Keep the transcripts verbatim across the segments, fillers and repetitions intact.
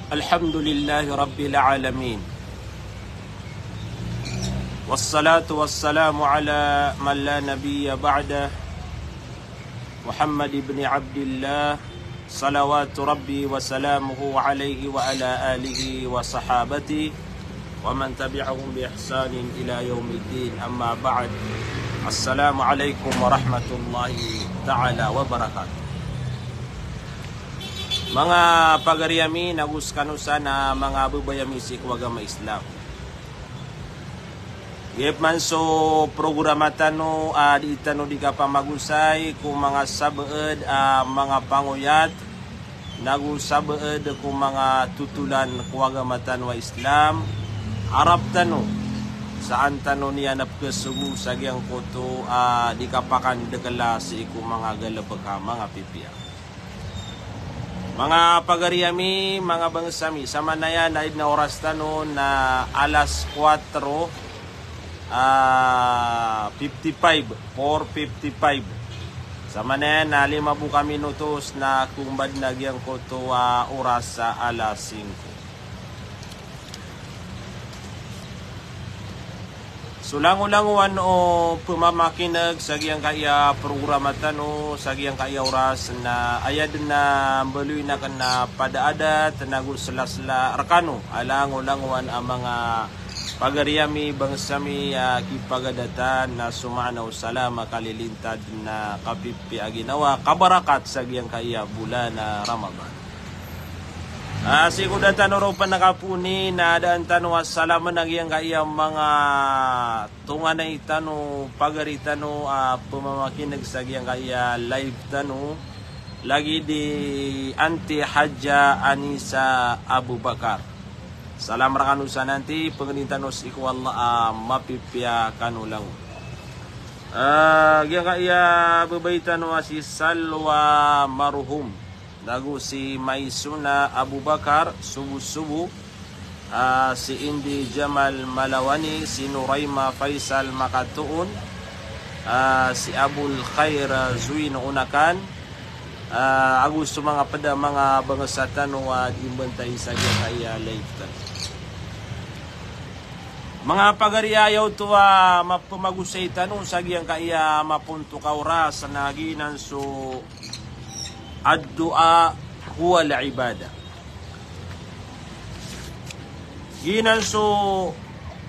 الحمد لله رب العالمين. والصلاة والسلام على من لا نبي بعده، محمد بن عبد الله، صلوات ربي وسلامه عليه وعلى آله وصحابته ومن تبعهم بإحسان إلى يوم الدين. أما بعد. السلام عليكم ورحمة الله تعالى وبركاته. Manga pagari ami, nago sekano san a manga babay ami sii ko agama Islam. Giya pman so programa tano a dii tano dii kapamagosay ko manga sabaad a manga pangoyat, nago sabaad ko manga totolan ko agama tano a Islam. Arap tano sa an tano niyan a pekesogo sa giyangkoto a dii kapakandekela sii ko manga galebek a manga pipiya. Manga pagari ami, manga bangsa mi, samanaya na aya den a oras tano na alas kuwatro, ah, fifty-five, four fifty-five. Samanaya na lima bo ka minutos na kombad na giyangkoto a oras a alas singko. So langolangowan o pemamakineg sa giyangkaya programa tano, sa giyangkaya oras na aya den a mbaloyin aken a pada adat, nago selasela rekano a langolangowan a manga pagari ami, bangsa mi a kipagadatan, na so maana o salam a kalilintad na kapipiya a ginawa, kabarakat sa giyangkaya bolan a Ramadan. Ah, sii ko da tano ron penakapoon i, na adaan tano a salamen a giyangkaya manga tonganay tano, pagari tano, ah, pemamakineg sa giyangkaya live tano, lagid i Auntie Hadja Anisa Abubakar. Salam rekano san Auntie, pengnin tano sii ko Allah a mapipiya kano langon. Ah, giyangkaya babay tano a si Salwa Marhum, nago si Maisuna Abubakar, Sobo-Sobo, ah, si Indi Jamal Malawani, si Noraima Faisal Makatoon, ah, si Abul Khair, ah, Zuin Unakan, ah, ago so manga ped a manga bangsa tano a dii mbantay sa giyangkaya live tano. Manga pagari, aya oto a mapemagosay tano sa giyangkaya mapontok a oras na giyanan so addu'a huwal ibadah. Giyanan so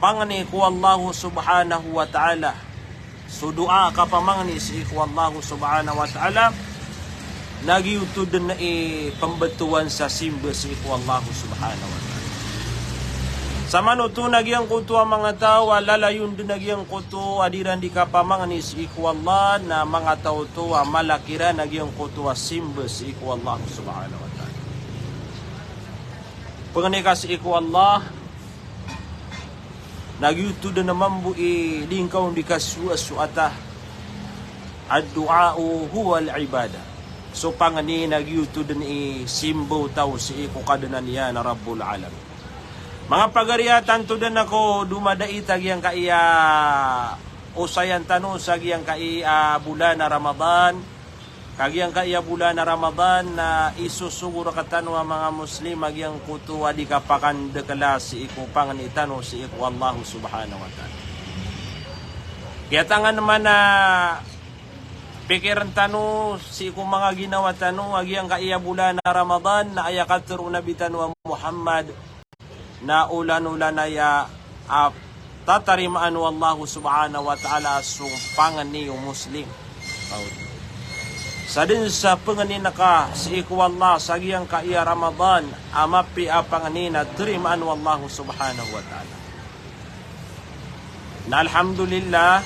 pangni ko Allah Subhanahu wa Ta'ala. So doa, kapamangni sii ko Allah Subhanahu wa Ta'ala, na giyoto den i pembetowan sa simba sii ko Allah Subhanahu wa Ta'ala. Samanoto na giyangkoto a manga taw a lalayon den a giyangkoto a dii ran dii kapamangni sii ko Allah, na manga taw oto a malak iran a giyangkoto a simba sii ko Allah Subhanahu wa Ta'ala. Pengni ka sii ko Allah, na giyoto den a mambo i di ngka on dii kasoasoata. Addu'a huwal ibadah. So pangni na giyoto den i simba o taw sii ko Kadnan iyan a Rabbul Alamin. Manga pagari, tanto den a ko domadait a giyangkaya osayan tano sa giyangkaya bolan a Ramadan, ka giyangkaya bolan a Ramadan na isosogo rektano a manga Muslim a giyangkoto a dii kapakandekela sii ko pangni tano sii ko Allah Subhanahu wa Ta'ala. Kiyatangan man a pikiren tano sii ko manga ginawa tano a giyangkaya bolan a Ramadan na aya katero o Nabi tano a Muhammad, na olan-olan aya a tatarimaan o Allah Subhanahu wa Ta'ala so pangni o Muslim. Sa den sa pengnin ka sii ko Allah sa giyangkaya Ramadan a mapiya a pangni na tarimaan o Allah Subhanahu wa Ta'ala. Na alhamdulillah,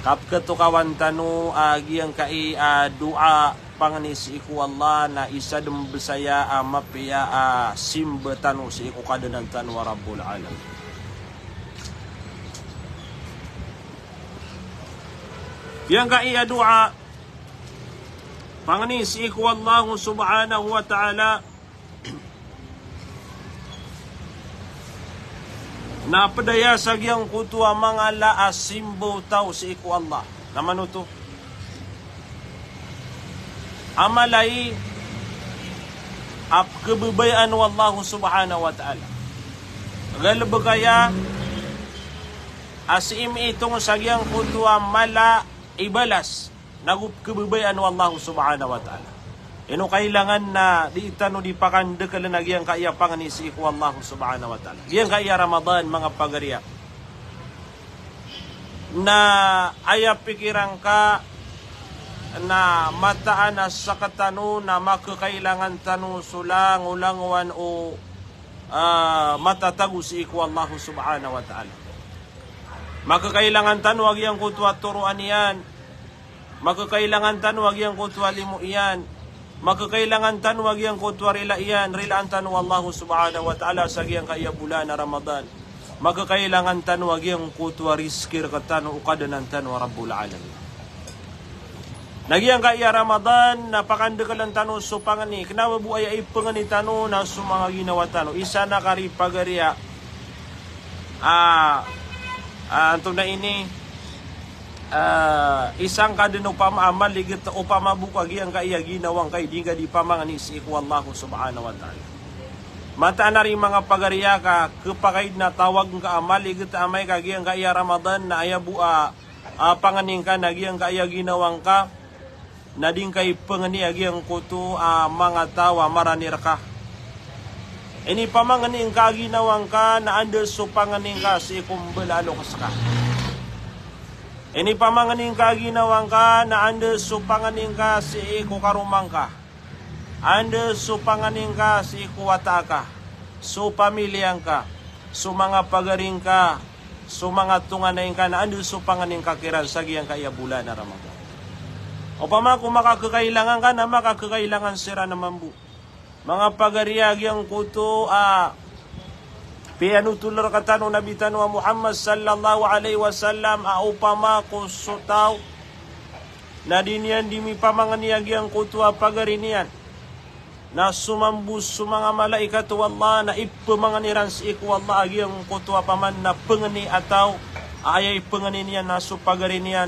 kapeketokawan tano a giyangkaya doa pangni sii ko Allah na isa den besaya a mapiya a simba tano sii ko Kadnan tano a Rabbul Alamin. Giyangkaya doa pangni sii ko Allah Subhanahu wa Ta'ala na ped aya sa giyangkoto a manga ala a simba o taw sii ko Allah. Na manoto a mala i a pkhababayaan o Allah subhanahu wa ta'ala. Galbk aya a sii mitong sa giyangkoto a mala i balas nago pkhababayaan o Allah subhanahu wa ta'ala. Ino kailangan na di tano di pakandkln a giyangkaya pangni sii ko Allah subhanahu wa ta'ala? Giyangkaya Ramadan, manga pagariya, na aya pikiran ka na mataan a sktano na makakailangan tano so langolangowan o, ah, matatago sii ko Allah subhanahu wa ta'ala. Makakailangan tano a giyangkoto a toroan iyan. Makakailangan tano a giyangkoto a limo iyan. Makakailangan tano a giyangkoto a rila iyan, rilaan tano o Allah subhanahu wa ta'ala sa giyangkaya bolan a Ramadan. Makakailangan tano a giyangkoto a rizki rktano o Kadnan tano a Rabbul Alamin. Na giyangkaya Ramadan na pakandkln tano so pangni, kna ba bo aya ipangni tano na so manga ginawa tano. Isa na kari pagariya, ah, ah, antonaa ini, ah, isa ngka dn opama a maligit, opama bo ka giyangkaya ginawa ngka i di ngka di pamangni sii ko Allah subhanahu wa ta'ala. Mataan ari manga pagariya ka khapakay dn a tawag ngka a maligit amay ka giyangkaya Ramadan na aya bo a, ah, pangni ngka na giyangkaya ginawa ngka na di ngka ipangni a giyangkoto a manga taw a marani rka. Inipamangni ngka a ginawa ngka na anda so pangni ngka sii ko mbala a loks ka. Inipamangni ngka a ginawa ngka na anda so pangni ngka sii ko karoma ngka. Anda so pangni ngka sii ko wata ka, so pamilya ngka, so manga pagari ngka, so manga tonganay ngka, na anda so pangni ngka kiran sa giyangkaya bolan a Ramadan. Opama ko makakakailangan ka na makakakailangan siran mambo. Manga pagariya, giyangkoto a piyanotol rktano o Nabi tano a Muhammad sallallahu alaihi wasallam a opama ko so taw na di niyan di mipamangni a giyangkoto a pagari niyan, na so mambo so manga malaikat o Allah na ipamangni ran sii ko Allah a giyangkoto a paman na pangni a taw a aya ipangni niyan na so pagari niyan.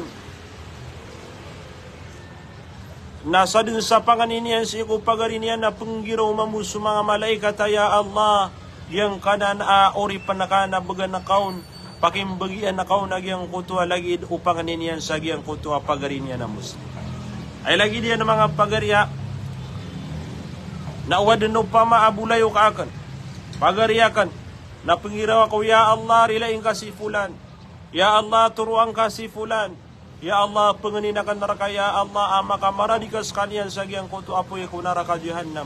Na sadn sa pangni niyan sii ko pagari niyan na pnggiraw mambo so manga malaikat a, "Ya Allah, giyangkanan a oripn ka na bgan ka on, pakimbagian ka on a giyangkoto a lagid o pangni niyan sa giyangkoto a pagari niyan a Muslim." Ay lagid iyan a manga pagariya, na o adn opama a bolayoka akn, pagari akn, na pnggiraw ako, "Ya Allah, rilai ngka si fulan. Ya Allah, toroa ngka si fulan. Ya Allah, pangnin akn rka, ya Allah, a makamaradi ka skaniyan sa giyangkoto a apoy ko naraka Jahannam.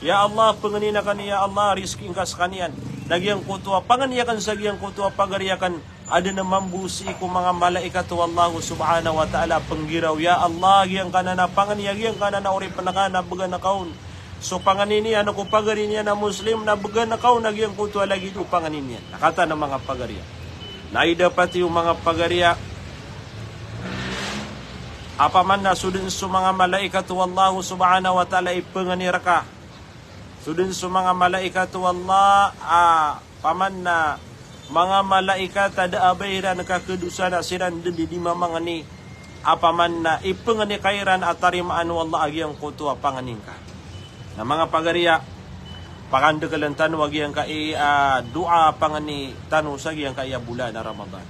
Ya Allah, pangnin akn, ya Allah, rizki ngka skaniyan." Na giyangkoto a pangni akn sa giyangkoto a pagari akn, adn mambo sii ko manga malaikat o Allah subhanahu wa ta'ala a pnggiraw, "Ya Allah, giyangkanan a pangni a giyangkanan a oripn ka na bgan ka on so pangni niyan ko pagari niyan a Muslim, na bgan ka on a giyangkoto a lagid o pangni niyan." Na katawan a manga pagariya, na aya dapat iyo manga pagariya, a paman na so dn so manga malaikat o Allah subhanahu wa ta'ala a ipangni rka, so dn so manga malaikat o Allah a paman na manga malaikat a da a ba iran kakhadosa na siran dn di mamangni, a paman na ipangni ka iran a tarimaan o Allah a giyangkoto a pangni ngka. Na manga pagariya, pakandkln tano a giyangkai a doa a pangni tano sa giyangkai a bolan a Ramadan.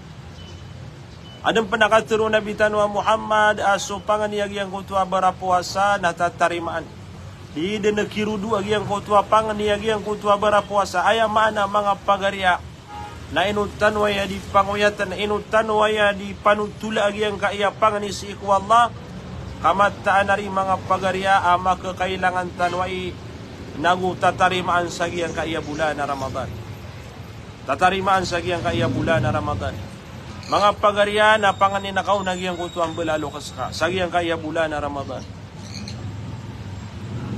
Adn pn a katharo o Nabi tano a Muhammad a so pangni a giyangkoto a barapowasa na tatarimaan. Di dn kirodo a giyangkoto a pangni a giyangkoto a barapowasa. Aya maana, manga pagariya, na ino tano aya di pangoyatn, ino tano aya di panotola a giyangkai a pangni sii ko Allah, ka mataan ari manga pagariya a makakailangan tano ai, nago tatarimaan sa giyangkai a bolan a Ramadan. Tatarimaan sa giyangkai a bolan a Ramadan. Manga pagariya, na pangnin ka on a giyangkoto a mbala a loks ka sa giyangkai a bolan a Ramadan.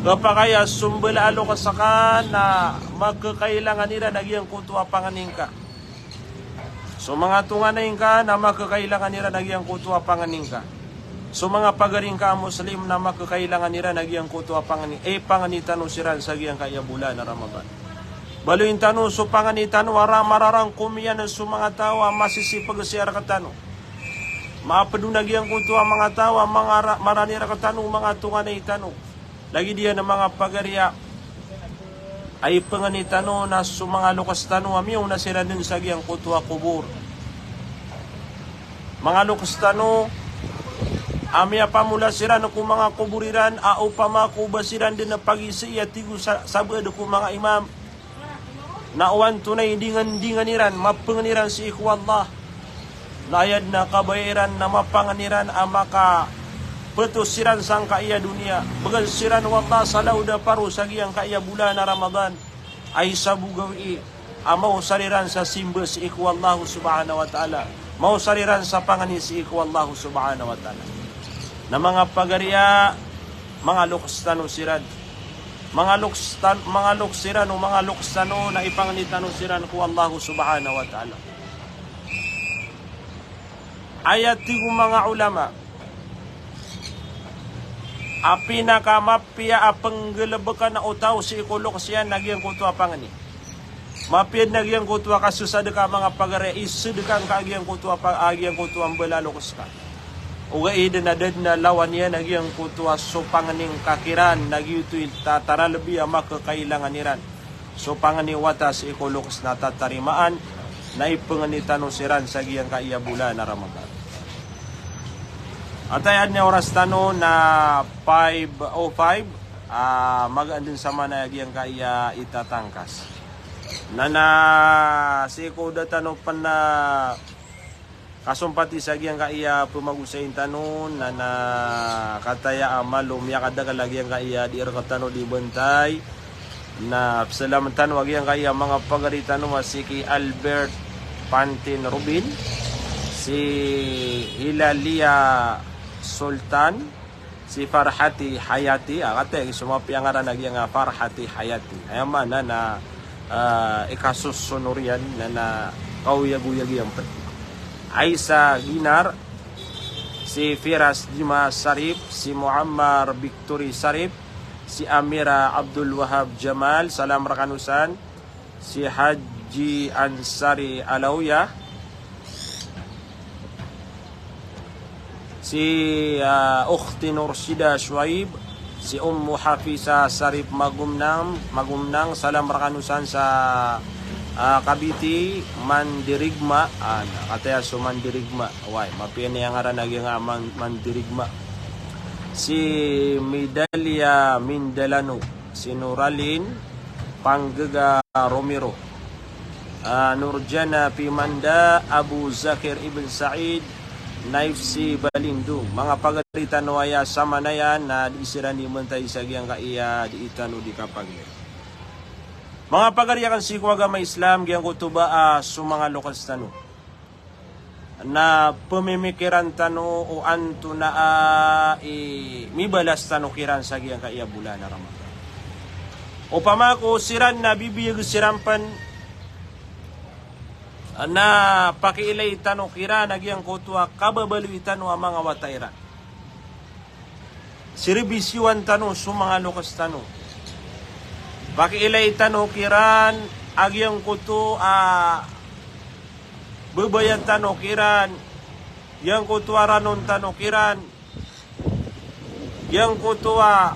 Khapakay a so mbala a loks ka na makakailangan iran a giyangkoto a pangni ngka. So manga tonganay ngka na makakailangan iran a giyangkoto a pangni ngka. So manga pagari ngka a Muslim na makakailangan iran a giyangkoto a pangni. Ipangni tano siran sa giyangkai a bolan a Ramadan. Baloyin tano so pangni tano a ra-, mararangkom iyan so manga taw a masisipg sii rktano. Maapd on a giyangkoto a manga taw a manga ra-, marani rktano, manga tonganay tano. Lagid iyan a manga pagariya, a ipangni tano na so manga loks tano a miyaona siran dn sa giyangkoto a kobor. Manga loks tano a miyapamola siran ko manga kobor iran a opama ko ba siran dn pagizai a tig o sa-, sabaad ko manga imam na o antonaa i dingandingan iran, mapangni iran sii ko Allah. Na aya dn a kabaya iran na mapangni iran a makapetos siran sangkaya doniya. Bgan siran o Allah sa laod a paro sa giyangkaya bolan a Ramadan a isa bo gawii a maosar iran sa simba sii ko Allah subhanahu wa ta'ala, maosar iran sa pangni sii ko Allah subhanahu wa ta'ala. Na manga pagariya, manga loks tano siran. Manga loks tan-, manga loks siran o manga loks tano na ipangni tano siran ko Allah subhanahu wa ta'ala. Aya tig o manga ulama a pinakamapiya a pnggalbkn o taw sii ko loks iyan na giyangkoto a pangni. Mapiya dn a giyangkoto a kasasadka a manga pagari, isadka ngka a giyangkoto a pa-, a giyangkoto a mbala a loks ka. Ogaid na da dn a lawan iyan a giyangkoto a so pangni ngka kiran na giyoto i ta-, taralbi a makakailangan iran. So pangni wata sii ko loks na tatarimaan, na ipangni tano siran sa giyangkaya bolan a Ramadan. Atay adn a oras tano na five oh five, ah, magaan dn sa mana giyangkaya itatangkas. Na, na sii ko da tano pn, ah, kasompati sa giyangkaya pmagosayin tano, na, na kataya a malo miyakadakl a giyangkaya di rktano di bantay. Na psalaman tano a giyangkaya manga pagari tano a si ki Albert Pantin Rubin, si Hilalia Sultan, si Farhati Hayati, ah, kataya so mapiya ngaran a giyangkaya Farhati Hayati. Aya maana na, ah, ikasosono riyan na, na kaoyagoyag iyan pn. Aisa Ginar, si Firas Jima Sarip, si Muammar Victory Sarip, si Amira Abdul Wahab Jamal, salam rkano san, si Haji Ansari Alawiyah, si, ah, Ukhti Nursida Shuaib, si Ummu Hafisa Sarip Magumnang, Magumnang, salam rkano san sa, ah, Kabiti, Mandirigma, ah, na, kataya so Mandirigma, way, mapiya niyan ngaran a giyangkaya Man-, Mandirigma. Si Midalia Mindalano, si Nuralin Panggaga Romero, ah, Nurjana Pimanda, Abu Zakir Ibn Said, Naif si Balindung. Manga pagari tano aya sa mana iyan na di siran di mantay sa giyangkaya di tano di kapagari. Manga pagari akn sii ko agama Islam, giyangkoto ba, ah, so manga loks tano na pmimikiran tano o antonaa i mibalas tano kiran sa giyangkaya bolan a Ramadan. Opama ko siran na bibiyag siran pn na pakiilay tano kiran a giyangkoto a kababaloy tano a manga wata iran. Sirbisyoan tano so manga loks tano. Pakiilay tano kiran a giyangkoto a babaya tano kiran, giyangkoto a ranon tano kiran, giyangkoto a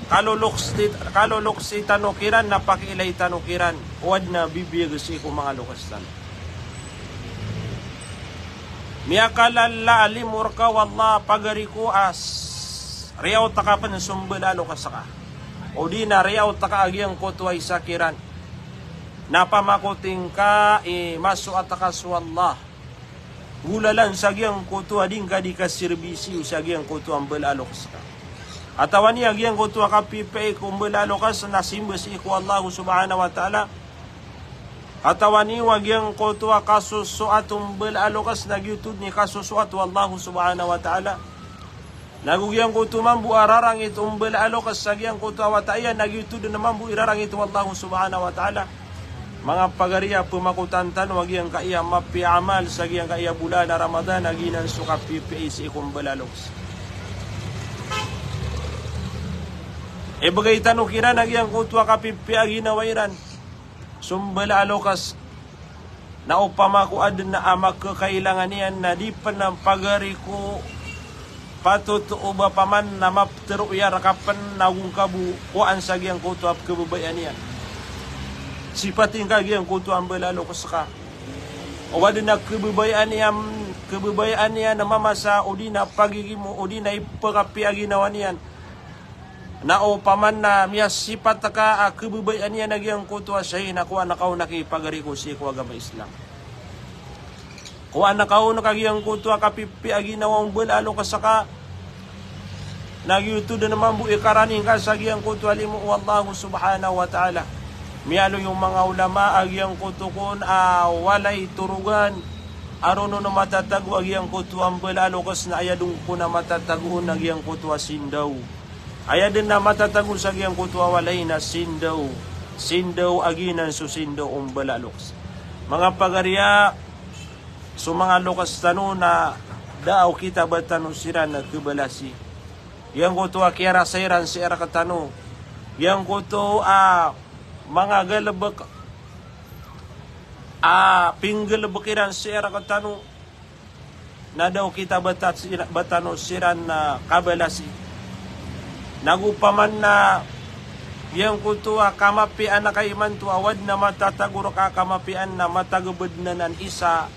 kaloloks ti-, kaloloksi tano kiran na pakiilay tano kiran o adn a bibiyag sii ko manga loks tano. Miyakalala a limo rka o Allah, pagari ko, a s-, riyaot ka pn so mbala a loks ka, odi na riyaot ka a giyangkoto a isa kiran. Na pamakoting ka i masoat ka so Allah, golalan sa giyangkoto a di ngka di kasirbisyo sa giyangkoto a mbala a loks ka. Katawan iyo a giyangkoto a kapipiya ko mbala a loks na simba sii ko Allah subhanahu wa ta'ala. Katawan iyo a giyangkoto a kasosoat o mbala a loks na giyoto dn i kasosoat o Allah subhanahu wa ta'ala. Nago giyangkoto mambo a rarangit o mbala a loks sa giyangkoto a wata iyan na giyoto dn mambo i rarangit o Allah subhanahu wa ta'ala. Manga pagari a, pmakotan tano a giyangkaya mapiya a amal sa giyangkaya bolan a Ramadan a giyanan so kapipiya sii ko mbala a loks. Ibgay tano kiran a giyangkoto a kapipiya a ginawa iran so mbala a loks. Na opama ko adn a makakailangan iyan na di pn a pagari ko patot o ba paman na maptero iyan rka pn na go ngka bo kowaan sa giyangkoto a pkhababayaan iyan. Sipat ingka giyangkoto a mbala a lokes ka. O ba den a kebebayaan iyan, kebebayaan iyan a mamasa, odi na pagigimo, odi na ipekapi a ginawa niyan. Na opama na miyasipat ka a kebebayaan iyan a giyangkoto a shayi, na kowaan ka on aki pagari ko sii ko agama Islam. Kowaan ka on ka giyangkoto a kapipiya a ginawa o mbala a lokes ka. Na giyoto den mambo i karani ngka sa giyangkoto a limo o Allah subhanahu wa ta'ala. Miyaaloy o manga ulama a giyangkoto kon a walay torogan a ron on matatago a giyangkoto a mbala a lokes na aya den kon a matatago on a giyangkoto a sindaw. Aya den a matatago sa giyangkoto a walay na sindaw. Sindaw a giyanan so sindaw o mbala a lokes. Manga pagariya, so manga lokes tano na da a okit a ba tano siran kebalasi. Giyangkoto a kiyarasay ran sii rektano. Giyangkoto a manga galebek a pinggalebek iran sii rektano. Na da okit a ba ta-, ba tano siran, ah, kabalasi. Nago opama na giyangkoto a kamapiyaan ka imanto a waden a matatago reka a kamapiyaan na matagabed anan isa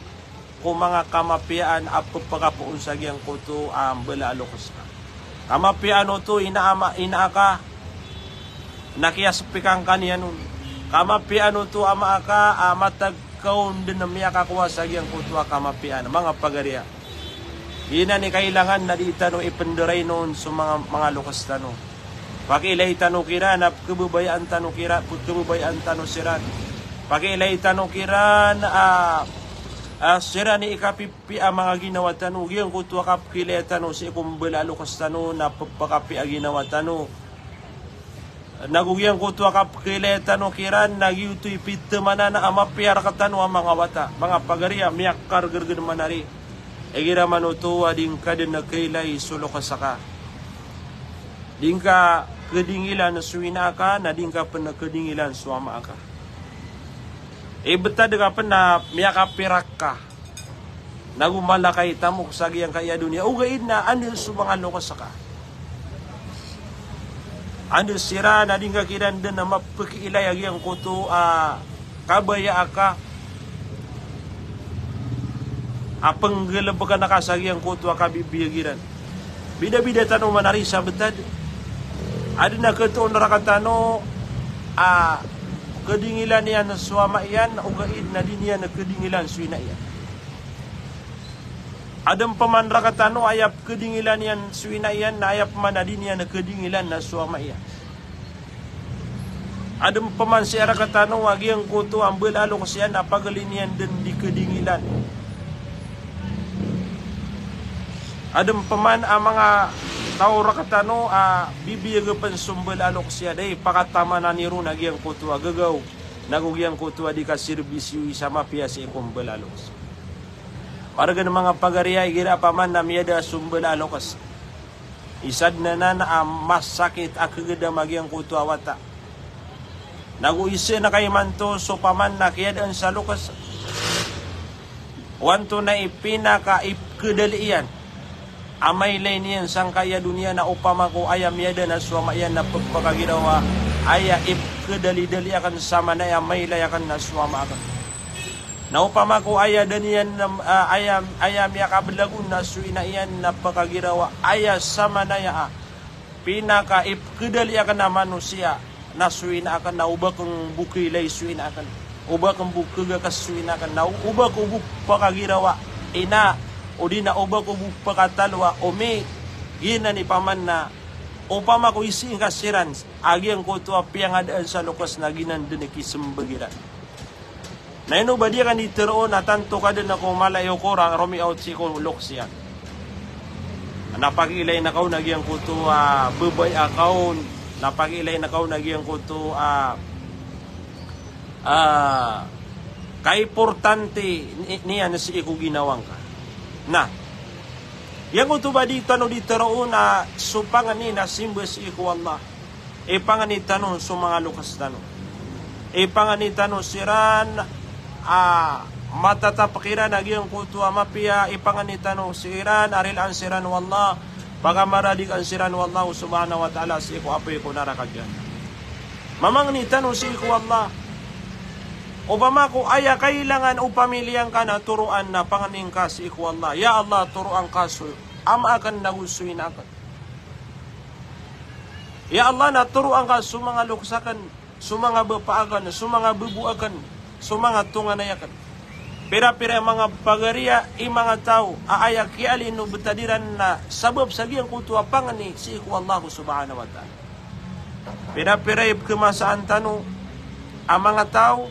ko manga kamapiyaan a pepakapoon sa giyangkoto a mbala a lokes ka. Kamapiyaan oto ina ama, ina aka, na kiyasepikan ka niyan on. Kamapiyaan oto ama aka a matag ka on den a miyakakowa sa giyangkoto a kamapiyaan, manga pagariya. Giyanan i kailangan na di tano ipendarain on so manga, manga lokes tano. Pakiilay tano kiran a pekebebayaan tano kira, pekebebayaan tano siran. Pakiilay tano kiran a, a, siran i ikapipiya a manga ginawa tano, giyangkoto a kapekiilay tano sii ko mbala a lokes tano na pepakapiya a ginawa tano. Nago giyangkoto a kapekiilay tano kiran na giyoto i pitemanan a mapiya rektano a manga wata, manga pagariya, miyakargerger man ari. Igira man oto a di ngka den keilay so lokes ka, di ngka kedingilan so ina aka, na di ngka pen kedingilan so ama aka. Ibetad ka pen a miyakapirak ka. Nago mala ka i tamok sa giyangkaya doniya. Ogaid na anda so manga lokes ka. Anda siran a di ngka kiran den a mapekiilay a giyangkoto a kabaya aka a penggalebek anan ka sa giyangkoto a kabibiyag iran. Bidabida tano man ari sa betad. Aden a ketoon rektano a kedingilan iyan so ama iyan, ogaid na di niyan kedingilan so ina iyan. Aden peman rektano a aya kedingilan iyan so ina iyan, na aya peman a di niyan kedingilan na so ama iyan. Aden peman sii rektano a giyangkoto a mbala a lokes iyan a pagari niyan den di kedingilan. Aden peman a manga taw rektano a bibiyag pen so mbala a lokes iyan, da i pakatamanan iron a giyangkoto a gagaw, nago giyangkoto a di kaserbisyo i sa mapiya sii ko mbala a lokes. Maregen manga pagariya, igira paman na miyada so mbala a lokes, isa den anan a masakit a kegedam a giyangkoto a wata. Nago isa na ka imanto so paman na kiyadaan sa lokes. Wanto na i pinaka ipkedali iyan a mailay niyan sangkaya doniya na opama ko aya miyada na so ama iyan na pepakagirawa, aya ipkedalidali aken samanaya a mailay aken na so ama aken. Na opama ko aya da niyan, ah, aya, aya miyakabelagon na so ina iyan na pekagirawa, aya samanaya a pinaka ipkedali aken a manosiya na so ina aken, na oba ken bo keilay so ina aken, oba ken bo kegakes so ina aken, na oba ko bo pekagirawa ina, odi na oba ko bo pekatalowa omi. Giyanan i paman na opama ko isii ngka siran a giyangkoto a piyangadaan sa lokes na giyanan den i kisembag iran. Na ino ba di aken di teroon a tanto ka den ako mala iyo korang romiyaot sii ko lokes iyan. Na pakiilay na ka on a giyangkoto a bebay a ka on, na pakiilay na ka on a giyangkoto a, a, kaimportante ni-, niyan sii ko ginawa ngka. Na giyangkoto ba di tano di teroon a so pangni na simba sii ko Allah. Ipangni tano so manga lokes tano. Ipangni tano siran a matatap kiran a giyangkoto a mapiya, ipangni tano siran a rilaan siran o Allah, pakamaradikan siran o Allah subhanahu wa ta'ala sii ko apoy ko naraka jahannam. Mamangni tano sii ko Allah Opama ko aya kailangan o pamiliya ngka na toroan na pangni ngka sii ko Allah. Ya Allah, toroan ka so ama aken nago so ina aken. Ya Allah, na toroan ka so manga loks aken, so manga bapa aken, so manga babo aken, so manga tonganay aken. Pira-pira i manga pagariya i manga taw a aya kiyaaloy o betad iran na sabap sa giyangkoto a pangni sii ko Allah subhanahu wa ta'ala. Pira-pira i pekemasaan tano a manga taw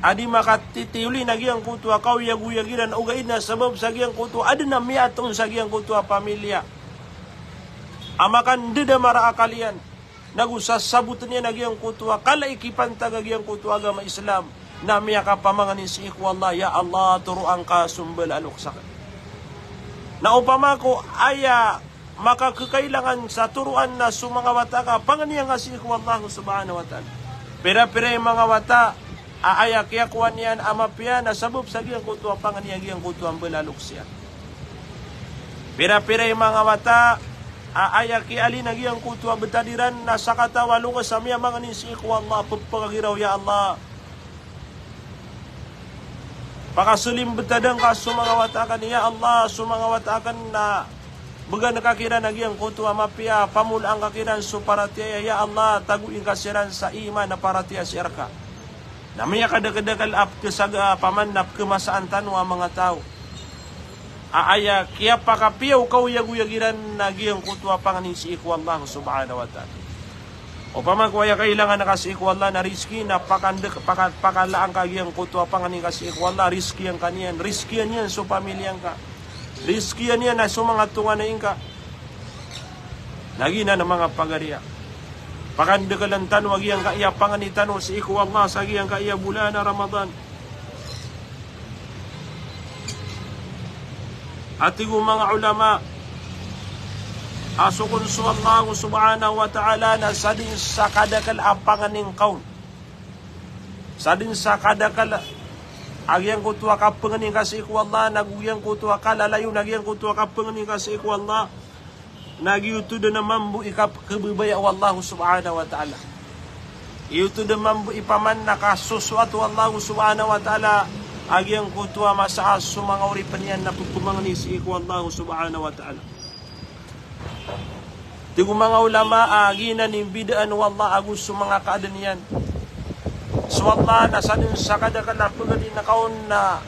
a di makatitiyolen a giyangkoto a kaoyagoyag iran, ogaid na sabap sa giyangkoto a aden a miyatoon sa giyangkoto a pamiliya a makandedamar a akal iyan, nago sasaboten iyan a giyangkoto a kala i kipantag a giyangkoto a agama Islam, na miyakapamangni sii ko Allah, ya Allah, toroan ka so mbala a loks aken. Na opama ko aya makakekailangan sa toroan na so manga wata ka, pangnian ka sii ko Allah subhanahu wa ta'ala. Pira-pira i manga wata a aya kiyakowa niyan a mapiya na sabap sa giyangkoto a pangni a giyangkoto a mbala a loks iyan. Pira-pira i manga wata a aya kiyaaloy a giyangkoto a betad iran na sakataw a loks a miyamangni sii ko Allah, pepakagiraw, ya Allah, pakasolim betad angka so manga wata aken, ya Allah, so manga wata aken na began ka kiran a giyangkoto a mapiya, pamolaan ka kiran so paratiyaya, ya Allah, tagoin ka siran sa iman a paratiyaya sii rka. Na miyakadakedakel a pekesaga, paman na pekemasaan tano a manga taw a aya kiyapakapiya o kaoyagoyag iran na giyangkoto a pangni sii ko Allah subhanahu wa ta'ala. Opama ko aya kailangan ka sii ko Allah na rizki, na pakandek, paka-, pakalaan ka giyangkoto a pangni ka sii ko Allah, rizkian ka niyan, rizkian iyan so pamiliya ngka, rizkian iyan na so manga tonganay ngka. Na giyanan a manga pagariya, pakandekelen tano a giyangkaya pangni tano sii ko Allah sa giyangkaya bolan a Ramadan. A tig o manga ulama a so kon so Allah subhanahu wa ta'ala na sadn sa kadakel a pangni ngka on, sadn sa kadakel a giyangkoto a kapangni ngka sii ko Allah, nago giyangkoto a kalalayon a giyangkoto a kapangni ngka sii ko Allah, na giyoto dn a mambo i kap-, kababaya o Allah subhanahu wa ta'ala. Giyoto dn a mambo i paman na kasosoat o Allah subhanahu wa ta'ala a giyangkoto a masa a so manga oripen iyan na pepamangni sii ko Allah subhanahu wa ta'ala. Tig o manga ulama a giyanan i mbidaan o Allah ago so manga kaaden iyan. So Allah na sadn sa kadakel a pangnin ka on na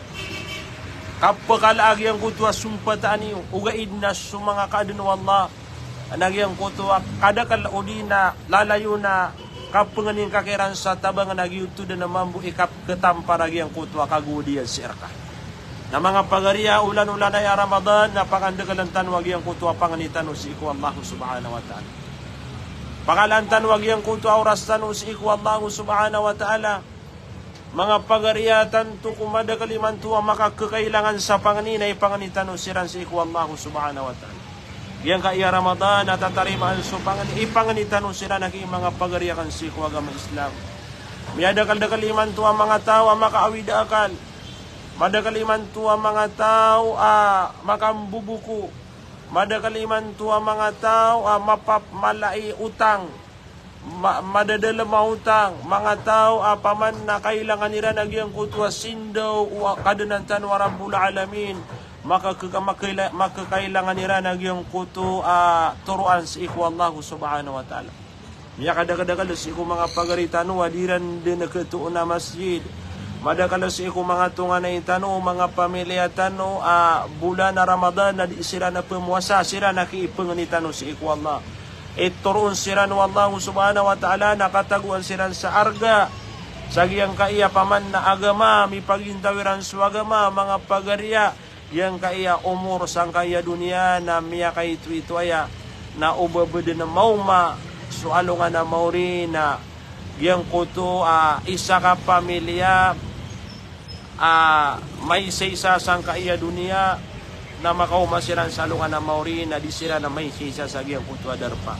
kapekala a giyangkoto a sompataan iyo, ogaid na so manga kaaden o Allah na giyangkoto a kadakel odi na lalayon a kapangnin ka kiran sa tabangan a giyoto dn a mambo i kap-, ketampar a giyangkoto a kagowad iyan sii rka. Na manga pagariya, olan-olanay a Ramadan na pakandekelen tano a giyangkoto a pangni tano sii ko Allah subhanahu wa ta'ala. Pakalaan tano a giyangkoto a oras tano sii ko Allah subhanahu wa ta'ala. Manga pagariya, tanto ko madakel imanto a makakekailangan sa pangni na ipangni tano siran sii ko Allah subhanahu wa ta'ala. Giyangkaya Ramadan a tatarimaan so pangni, ipangni tano siran aki manga pagariya kan sii ko agama Islam. Miyadakel-dakel imanto a manga taw a makaawid a akal. Madakel imanto a manga taw a makamboboko. Madakel imanto a manga taw a mapap-, mala i otang. Ma-, madadalem a otang, manga taw a paman na kailangan iran a giyangkoto a sindaw o Kadnan tano a Rabbul Alamin, makakeka-, makaila-, makakailangan iran a giyangkoto a toroan sii ko Allah subhanahu wa ta'ala. Miyakadakel-dakel sii ko manga pagari tano a di ran dn ketoon a masjid. Madakel sii ko manga tonganay tano, manga pamiliya tano a bolan a Ramadan na di siran a pemowasa, siran a ki ipangni tano sii ko Allah. Itoroon siran o Allah subhanahu wa ta'ala na katagoan siran sa arga sa giyangkaya paman na agama, mipagintaw iran so agama, manga pagariya. Giyangkaya omor sangkaya doniya na miyakaitoito aya, na o ba bo dn maoma so alongan a maori na giyangkoto a isa ka pamiliya a maisaisa sangkaya doniya, na makaoma siran sa alongan a maori na di siran a maisaisa sa giyangkoto a darpa.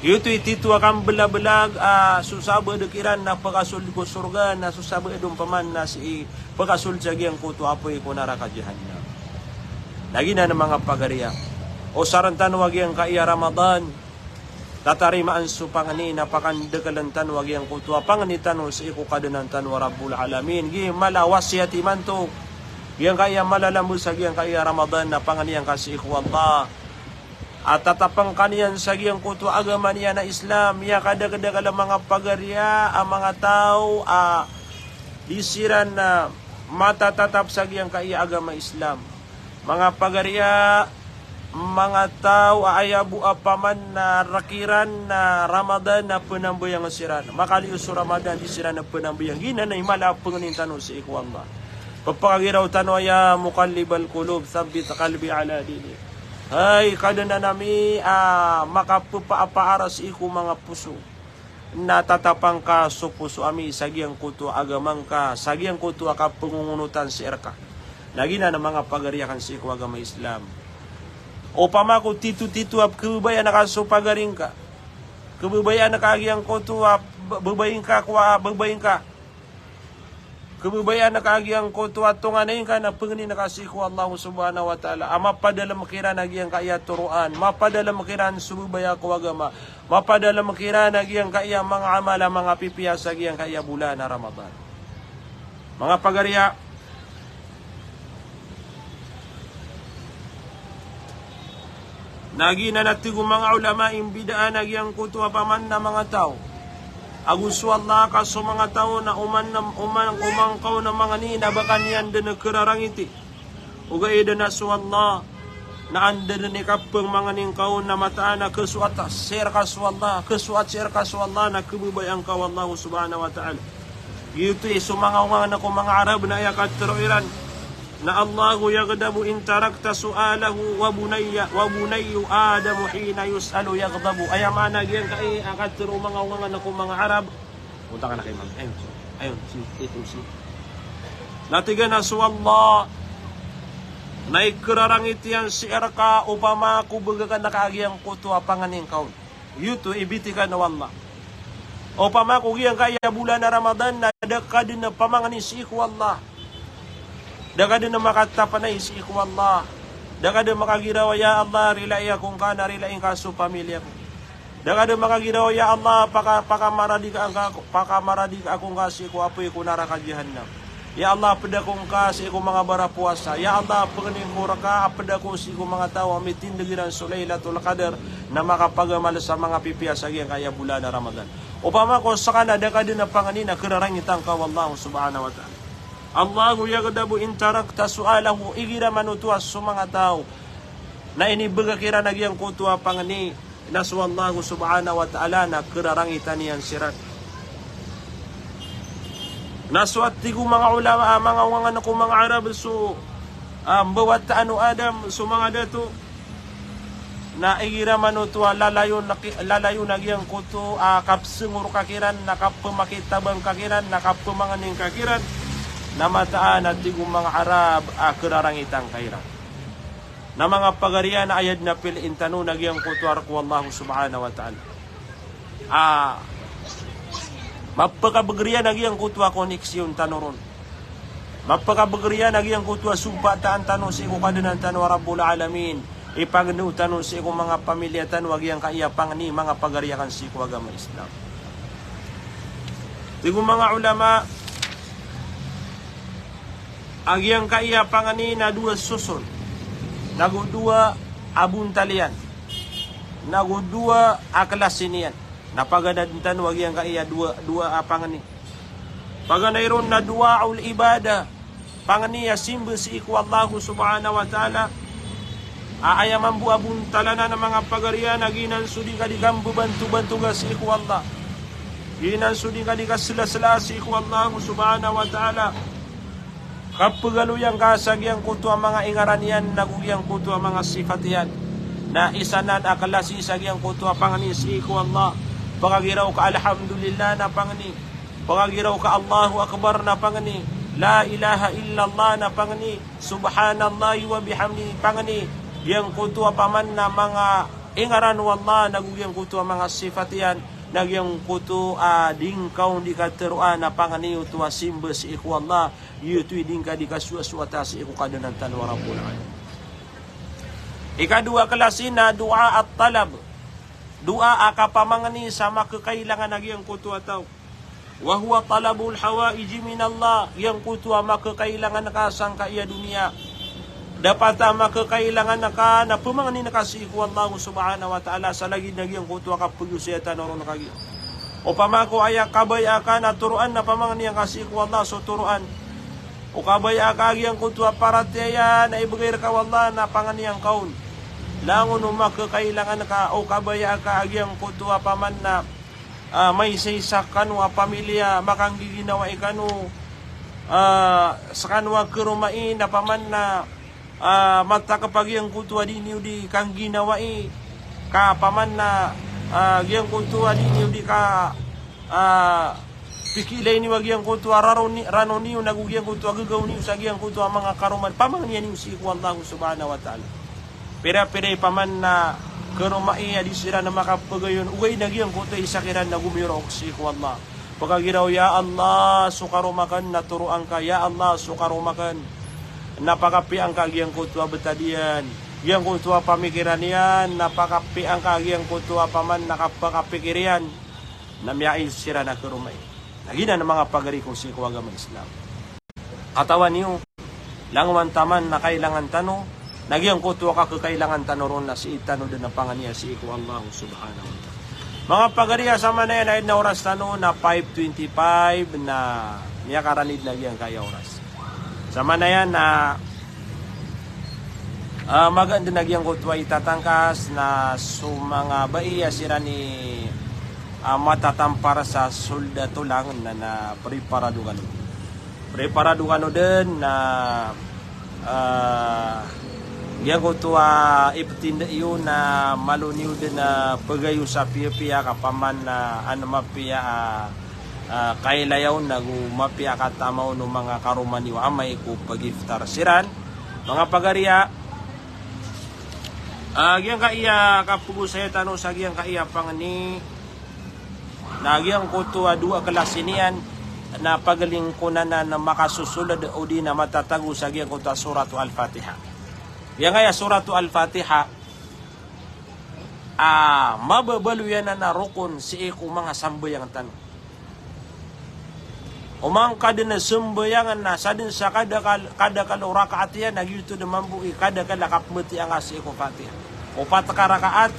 Giyoto i tito a kambelabelag a so sabaad kiran na pekasold ko sorga, na so sabaad on paman na sii pekasold sa giyangkoto a apoy ko naraka Jahannam. Na giyanan manga pagariya, osaren tano a giyangkaya Ramadan tatarimaan so pangni na pakandakelen tano a giyangkoto a pangni tano sii ko Kadnan tano a Rabbul Alamin. Giya mala a wasiyat imanto, giyangkaya mala a lambes a giyangkaya Ramadan na pangni angka sii ko Allah a tatapang ka niyan sa giyangkoto a agama niyan a Islam. Aya kadakdakel a manga pagariya a manga taw a di siran a matatatap sa giyangkaya agama Islam. Manga pagariya, manga taw a aya bo a paman na rk iran na Ramadan na penambayang siran. Makaliyo so Ramadan di siran a penambayang. Giyanan i mala a pangnin tano sii ko Allah. Pepakagiraw tano a ya muqallibal qulub, thabbit qalbi ala dinik. Hay Kadnan ami a makapepapaar sii ko manga poso, na tatapang ka so poso ami sa giyangkoto a agama ngka, sa giyangkoto a kapengongonotan sii rka. Na giyanan a manga pagari akn sii ko agama Islam. Opama ko titotito a kebabayaan ka so pagari ngka, kebabayaan ka a giyangkoto a b-, babay ngka ko a babay ngka, kebabayaan ka a giyangkoto a tonganay ngka na pangnin ka sii ko Allah subhanahu wa ta'ala a mapadalm kiran a giyangkaya toroan, mapadalm kiran so babaya ko agama, mapadalm kiran a giyangkaya manga amal a manga pipiya sa giyangkaya bolan a Ramadan. Manga pagariya, na giyanan a tig o manga ulama, imbidaan a giyangkoto a paman na manga taw ago so Allah ka so manga taw na oman, oman, oman kaw na mangni na ba ka niyan dn krarangiti. Ogaid na so Allah na anda dn i kapmangni ngka on na mataan a kasoat sii rka so Allah, kasoat sii rka so Allah na kebabayaan ka o Allah subhanahu wa ta'ala. Giyoto i so manga ongangan ko manga Arab na aya katharo iran na Allahu yaghdabu in tarakta su'alahu wa bunayya, wa bunayyu Adamu hina yus'alu yaghdabu. Aya maana giyangkai a katharo o manga ongangan ko manga Arab. Punta ka na kay Imam. Ayun, so, ayun, si, ito, si. Na tig iyan a so Allah na ikrarangit iyan sii rka opama ko bgan ka a giyangkoto a pangni ngka on. Giyoto i bitikan o Allah. Opama ko giyangkaya bolan a Ramadan na da ka dn pamangni sii ko Allah. Da ka dn makatapnay sii ko Allah. Da ka dn makagiraw a, "Ya Allah, rilai ako ngka na rilai ngka so pamilya ko." Da ka dn makagiraw a, "Ya Allah, paka-, pakamaradi ka ngka, pakamaradi ako ngka sii ko apoy ko naraka jahannam. Ya Allah, pd ako ngka sii ko manga barapowasa. Ya Allah, pangni ko rka a pd ako sii ko manga taw a mitindg iran so Lailatul Qadr na makapagamal sa manga pipiya sa giyangkaya bolan a Ramadan." Opama ko ska na da ka dn pangni na krarangitan ka o Allah subhanahu wa ta'ala. Allahu yaghdabu in tarakta su'alahu, igira man oto a so manga taw na inibgay kiran a giyangkoto a pangni na so Allah subhanahu wa ta'ala na krarangitan iyan siran. Na so a tig o manga ulama, a manga ongangan ko manga Arab so, a, mbawataan o Adam, so manga dato, na igira man oto a lalayon a ki-, lalayon a giyangkoto a kapsngor ka kiran, na kapmakitabang ka kiran, na kapmangni ka kiran, na mataan a tig o manga Arab a krarangitan ka iran. Na manga pagariya na aya dn a piliin tano na giyangkoto a rk o Allah subhanahu wa ta'ala. A, mapakabagr iyan a giyangkoto a koneksyon tano ron. Mapakabagr iyan a giyangkoto a sompataan tano sii ko Kadnan tano a Rabbul Alamin. Ipangndao tano sii ko manga pamilya tano a giyangkaya pangni, manga pagari akn sii ko agama Islam. Tig o manga ulama, a giyangkaya pangni na dowa soson, nago dowa a bontal iyan, nago dowa a klasi niyan. Na paganadn tano a giyangkaya dowa, dowa a pangni. Paganay ron na du'aul ibadah, pangni a simba sii ko Allah subhanahu wa ta'ala. A aya mambo a bontal anan a manga pagariya na giyanan so di ka di kambabantobantoga sii ko Allah. Giyanan so di ka di kaslasla sii ko Allah subhanahu wa ta'ala. Kapagaloyan ka sa giyangkoto a manga ingaran iyan nago giyangkoto a manga sifat iyan. Na isa nan a klasi sa giyangkoto a pangni sii ko Allah. Pakagiraw ka Alhamdulillah na pangni. Pakagiraw ka Allahu Akbar na pangni. La ilaha illallah na pangni. Subhanallahi wa bihamdihi pangni. Giyangkoto a paman na manga ingaran o Allah nago giyangkoto a manga sifat iyan. Na giyangkoto a di ngka on di katharoa na pangni oto a simba sii ko Allah. Giyoto i di ngka di kasowasowa sii ko Kadnan tano a Rabbul Alamin. Ikadowa a klasi na du'a at-talab. Doa a kapamangni sa makakailangan a giyangkoto a taw. Wa huwa talabul hawaiji minallah, giyangkoto a makakailangan ka sangkai a doniya. Dapat a makakailangan ka na pamangnin ka sii ko Allah subhanahu wa ta'ala sa lagid na giyangkoto a kapagosaya tano ron kagiya. Opama ko aya kabaya aka na toroan na pamangnin ka sii ko Allah so toroan. O kabaya aka a giyangkoto a paratiyaya na ibgay rka o Allah na pangnin ka on. Langon o makakailangan ka, o kabaya aka a giyangkoto a paman na ah, maisaisa kano a pamilya, makanggiginawai kano, ah, skano a karomai na paman na, ah, matakp a giyangkoto a di niyo di kangginawai, ka paman na, ah, giyangkoto a di niyo di ka, ah, pikilai niyo a giyangkoto a raroni-, rano niyo nago giyangkoto a gagaw niyo sa giyangkoto a manga karoma, pamangnia niyo sii ko Allah subhanahu wa ta'ala. Pira-pira i paman na karomai a di siran na makapagayon, ogaid na giyangkoto a isa kiran na gomiyorok sii ko Allah. Pkagiraw, ya Allah, so karoma akn na toroan ka, ya Allah, so karoma akn na pakapiya ngka giyangkoto a btad iyan, giyangkoto a pamikiran iyan, na pakapiya ngka giyangkoto a paman na kapakapikir iyan, na miyail siran a karomai. Na giyanan manga pagari ko sii ko agama Islam. Katawan iyo, langowan taman na kailangan tano, na giyangkoto a kakailangan tano ron na sii tano dn a pangnia sii ko Allah subhanahu wa ta'ala. Manga pagari a, samanaya na aya dn a oras tano na five twenty-five na miyakaranid na giyangkaya oras. Samanaya na, ah, magaan dn a giyangkoto a itatangkas na so manga bai a siran i, ah, matatampar sa solda tolang na, na preparado kano. Preparado kano dn na, ah, giyangkoto a iptinda iyo na malo niyo dn a pagayo sa piyapiya ka paman na an mapiya a, ah, kailayaw nago mapiya a katamaw o manga karoma niyo amay ko pagiftar siran. Manga pagari a, ah, giyangkaya kapagosaya tano sa giyangkaya pangni na giyangkoto a dowa klasi niyan na paglingkonan a makasosolod odi na matatago sa giyangkoto a Suratu Al-Fatiha. Giyangkaya Suratu Al-Fatiha a mababaloy anan a rokon sii ko manga sambayang tano. Oman ka dn sambayang na sadn sa kadakl, kadakl o rakaat iyan na giyoto dn mambo i kadakl a kapmbatiya ngka sii ko Fatiha. O pat ka rakaat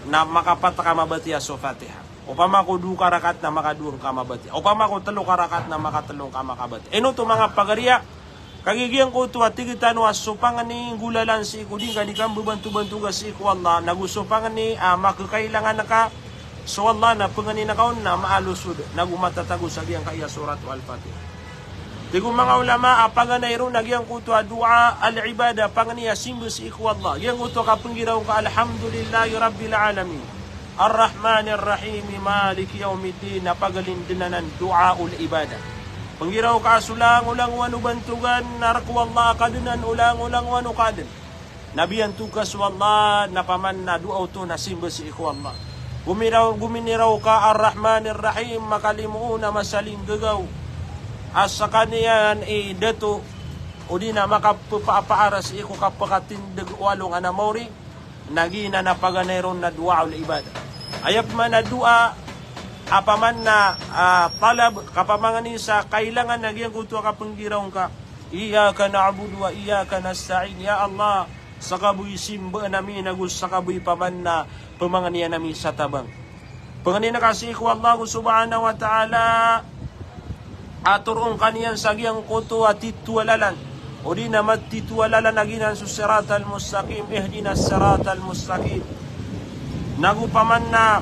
na makapat ka mabatiya so Fatiha. Opama ko dowa ka rakaat na makadowa ngka mabatiya. Opama ko tlo ka rakaat na makatlo ngka makabatiya. Ino oto manga pagari a, kagiya giyangkoto a tig tano a so pangni nggolalan sii ko di ngka di kambabantobantoga sii ko Allah, nago so pangni a makakailangan ka so Allah na pangnin ka on na maalosod, nago matatago sa giyangkaya Suratu Al-Fatiha. Tig o manga ulama a paganay ron na giyangkoto a dowa al-ibadah, pangni a simba sii ko Allah. Giyangkoto a kapnggiraw ngka Alhamdulillahi Rabbil Alamin, Arrahmanir Rahim, Maliki Yawmiddin, na paglindn anan dowa ul-ibadah. Pnggiraw ka a so langolangowan o bantogan na rk o Allah a Kadnan o langolangowan o Kadn. Na biyantog ka so Allah na paman na dowa oto na simba sii ko Allah. Gomiraw, gominiraw ka Arrahmanir Rahim, makalimoon a masalinggagaw a skaniyan i dato, odi na makapphaapaar sii ko kapakatindg o alongan a maori, na giyanan a paganay ron na dowa ul-ibadah. Aya pman a dowa a paman na, ah, talab, kapamangni sa kailangan na giyangkoto a kapnggiraw ngka. Iyyaka na'budu wa iyyaka nasta'in. Ya Allah, ska bo i simbaan ami nago ska bo i paman na pmangnian ami sa tabang. Pangnin ka sii ko Allah subhanahu wa ta'ala a toroon ka niyan sa giyangkoto a titho a lalan, odi na matitho a lalan a giyanan so siratal mustaqim, ihdinas siratal mustaqim. Nago paman na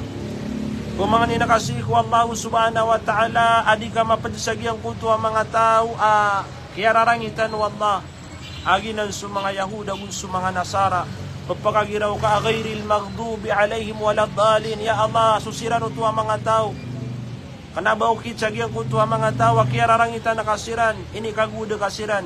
pmangnin ka sii ko Allah subhanahu wa ta'ala a di ka mapd sa giyangkoto a manga taw a kiyararangitan o Allah a giyanan so manga Yahud ago so manga Nasara. Pphakagiraw ka a ghairil maghdubi alaihim walad dallin. Ya Allah, so siran oto a manga taw, kna ba okit sa giyangkoto a manga taw a kiyararangitan ka siran, inikagowad ka siran,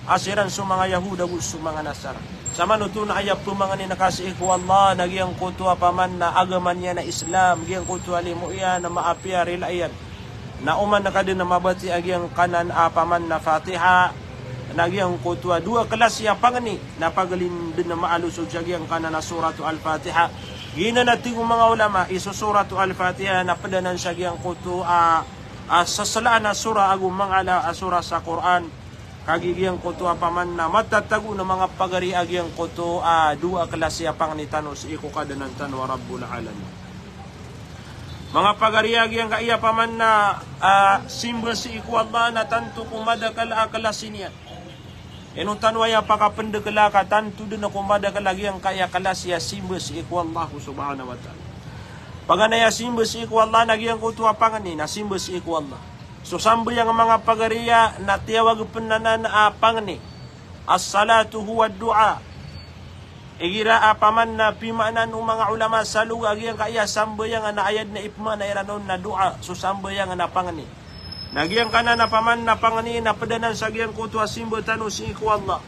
a siran so manga Yahud ago so manga Nasara. Samanoto na aya pmangnin ka sii ko Allah na giyangkoto a paman na agama niyan a Islam, giyangkoto a limo iyan a maapiya rila iyan. Na oman ka dn mabatiya giyangkanan a paman na Fatiha, na giyangkoto a dowa klasi a pangni, na paglindn a maalosod sa giyangkanan a Suratu Al-Fatiha. Giyanan a tig o manga ulama, i so Suratul Fatiha na pd anan sa giyangkoto a, a, sasalaan a sura ago manga ala a sura sa Qur'an. Kagiya giyangkoto a paman na matatago na manga pagari a giyangkoto a dowa a klasi a pangni tano sii ko Kadnan tano a Rabbul Alamin. Manga pagari a giyangkaya paman na, a, simba sii ko Allah na tanto ko madakl a klasi niyan. Ino tano aya pakapndakla ka tanto dn ko madakl a giyangkaya klasi a simba sii ko Allah subhanahu wa ta'ala. Paganay a simba sii ko Allah na giyangkoto a pangni na simba sii ko Allah. So sambayang manga pagari a na tiyawag pn anan a pangni. As-salatu huwa du'a. Igira a paman na pimaanaan o manga ulama sa loga a giyangkaya sambayang na aya dn a ipmaana iran on na du'a, so sambayang na pangni. Na giyangkanan a paman na pangni na pd anan sa giyangkoto a simba tano sii ko Allah.